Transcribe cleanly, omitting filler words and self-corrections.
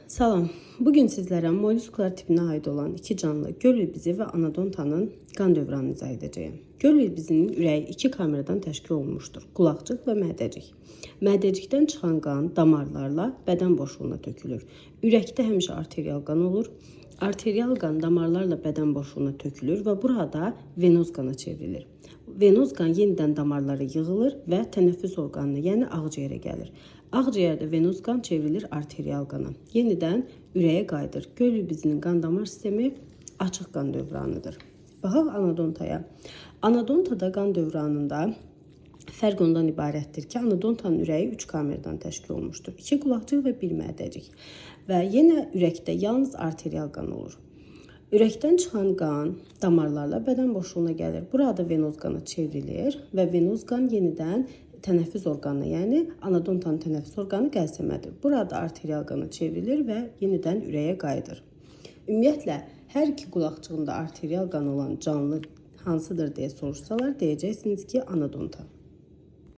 Salam. Bugün sizlərə mollusklar tipinə aid olan iki canlı, göl ilbizi və anodontanın qan dövranını izah edəcəyəm. Göl ilbizinin ürəyi iki kameradan təşkil olunmuşdur: qulaqcıq və mədəcik. Mədəcikdən çıxan qan damarlarla bədən boşluğuna tökülür. Ürəkdə həmişə arterial qan olur. Arterial qan damarlarla bədən boşluğuna tökülür və burada venoz qana çevrilir. Venoz qan yenidən damarlara yığılır və tənəffüs orqanına, yəni ağciyərə gəlir. Ağciyərdə venoz qan çevrilir arterial qana. Yenidən ürəyə qayıdır. Göl ilbizinin qan damar sistemi açıq qan dövranıdır. Baxaq anodontaya. Anodontada qan dövranında fərq ondan ibarətdir ki, anodontanın ürəyi 3 kameradan təşkil olunmuşdur. 2 qulaqcıq və 1 mədəcik. Və yenə ürəkdə yalnız arterial qan olur. Ürəkdən çıxan qan damarlarla bədən boşluğuna gəlir. Burada venoz qana çevrilir və venoz qan yenidən tənəffüs orqanına, yəni anodontanın tənəffüs orqanı qəlsəmədir. Burada arterial qana çevrilir və yenidən ürəyə qayıdır. Ümumiyyətlə, hər iki qulaqcığında arterial qan olan canlı hansıdır deyə soruşsalar, deyəcəksiniz ki, anodonta.